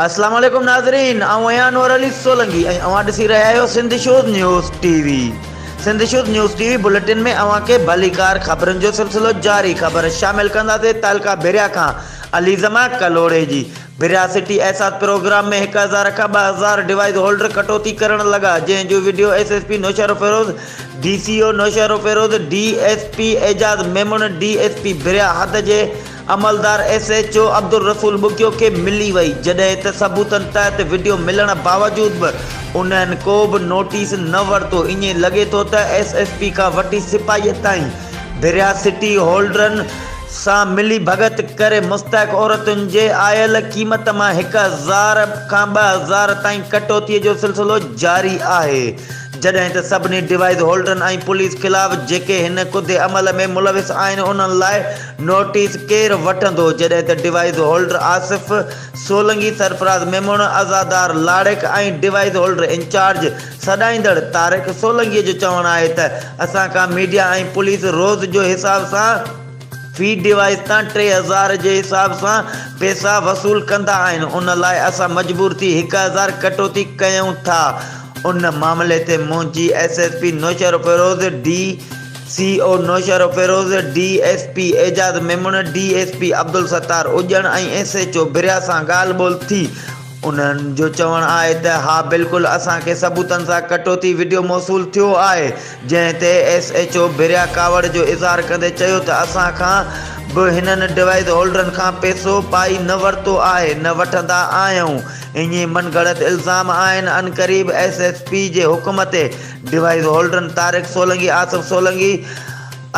اسلام عليڪم ناظرين آئون آهيان انور علي سولنگي ۽ اوهان ڏسي رهيا آهيو Sindh shows news T V Sindh shows news T V bulletin ۾ اوهان کي ڀليڪار خبرن جو سلسلو جاري خبر شامل ڪنداسين تعلقه ڀريا کان علي زمان ڪلهوڙي جي ڀريا سٽي احساس پروگرام ۾ 1000 کان 2000 ڊوائيس هولڊر ڪٽوتي ڪرڻ لڳا جنهن جو video S S P Naushahro Feroze D C O Naushahro Feroze D S P Ejaz Memon D S P Bhiria حد جي عملدار S H O Abdul Rasool Bughio کي ملي وئي، جڏهن ته ثبوتن تحت وڊيو ملڻ باوجود به انهن ڪو به نوٽيس نه ورتو، ائين لڳي ٿو ته ايس ايس پي کان وٺي سپاهي تائين ڀريا سٽي هولڊرن سان ملي ڀڳت ڪري مستحق عورتن جي آيل قيمت مان 1000 کان 2000 تائين ڪٽوتي جو سلسلو جاري آهي. جڏهن ته سڀني ڊوائيس هولڊرن ۽ پوليس خلاف جيڪي هن ڪڌي عمل ۾ ملوث آهن انهن لاء نوٽيس ڪير وٺندو جڏهن ته device holder Asif Solangi, Sarfraz Memon, Azadar Larik ۽ device holder incharge سڏائيندڙ Tariq Solangi جو چوڻ آهي ته اسان کان ميڊيا ۽ پوليس روز جو حساب سان في ڊوائيس تان 3000 جي حساب سان پئسا وصول ڪندا آهن ان لاء اسان مجبور ٿي 1000 ڪٽوتي ڪيون ٿا ان معاملي تي منهنجي S S P Naushahro Feroze, D C O Naushahro Feroze, D S P Ejaz Memon, D S P Abdul Sattar Ujan ۽ S H O Bhiria سان ڳالهه ٻولهه ٿي، انهن جو چوڻ آهي ته ها بلڪل اسان کي ثبوتن سان ڪٽوتي وڊيو موصول ٿيو آهي، جنهن تي ايس ايڇ او ڀريا ڪاوڙ جو اظهار ڪندي چيو ته اسان کان به هنن ڊوائيس هولڊرن کان پئسو پائي نه ورتو آهي نه وٺندا آهيون اهي من گهڙت الزام آهن عنقريب ايس ايس پي جي حڪم تي ڊوائيس هولڊرن طارق سولنگي، آصف سولنگي،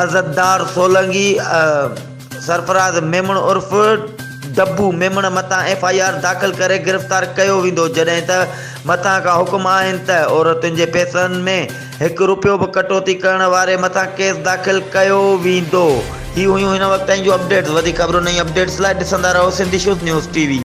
عزتدار سولنگي، سرفراز ميمڻ عرف ڊبو ميمڻ مٿان ايف I R داخل ڪري گرفتار ڪيو ويندو جڏهن ته مٿان کان حڪم آهن ته عورتن جي پئسن ۾ هڪ روپيو به ڪٽوتي ڪرڻ واري مٿان ڪيس داخل ڪيو ويندو. هي هيون هن وقت تائين جون اپڊيٽس وڌيڪ خبرن ۽ اپڊيٽس لاء ڏسندا رهو Sindh issues news T V.